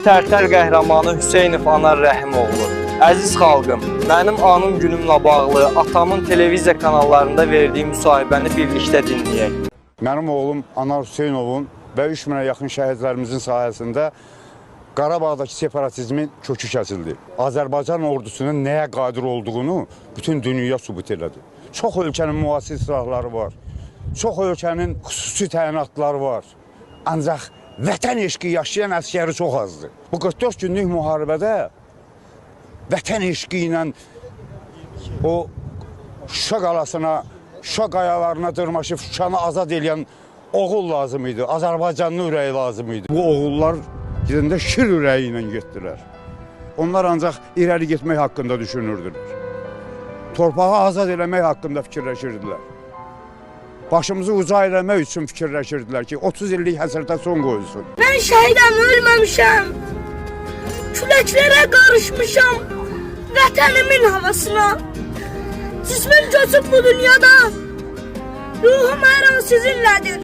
Tərtər qəhrəmanı Hüseynov Anar Rəhimoğlu. Əziz xalqım, mənim anım günümlə bağlı atamın televiziya kanallarında verdiyi müsahibəni birlikdə dinləyək. Mənim oğlum Anar Hüseynovun və 3000-ə yaxın şəhidlərimizin sayəsində Qarabağdakı separatizmin kökü kəsildi. Azərbaycan ordusunun nəyə qadir olduğunu bütün dünya sübut elədi. Çox ölkənin müasir silahları var. Çox ölkənin xüsusi təyinatları var. Ancaq vətən eşqi yaşayan əskəri çox azdır. Bu 44 günlük müharibədə vətən eşqi ilə o Şuşa qalasına, Şuşa qayalarına dırmaşıb Şuşanı azad eləyən oğul lazım idi. Azərbaycanlı ürəyi lazım idi. Bu oğullar gedəndə şir ürəyi ilə getdilər. Onlar ancaq irəli getmək haqqında düşünürdülər. Torpağı azad eləmək haqqında fikirləşirdilər. Başımızı uca eləmək üçün fikirləşirdilər ki, 30 illik həsrətə son qoyulsun. Mən şəhidəm, ölməmişəm. Küləklərə qarışmışam. Vətənimin havasına. Cismim köçüb bu dünyadan. Ruhum hər an sizinlədir.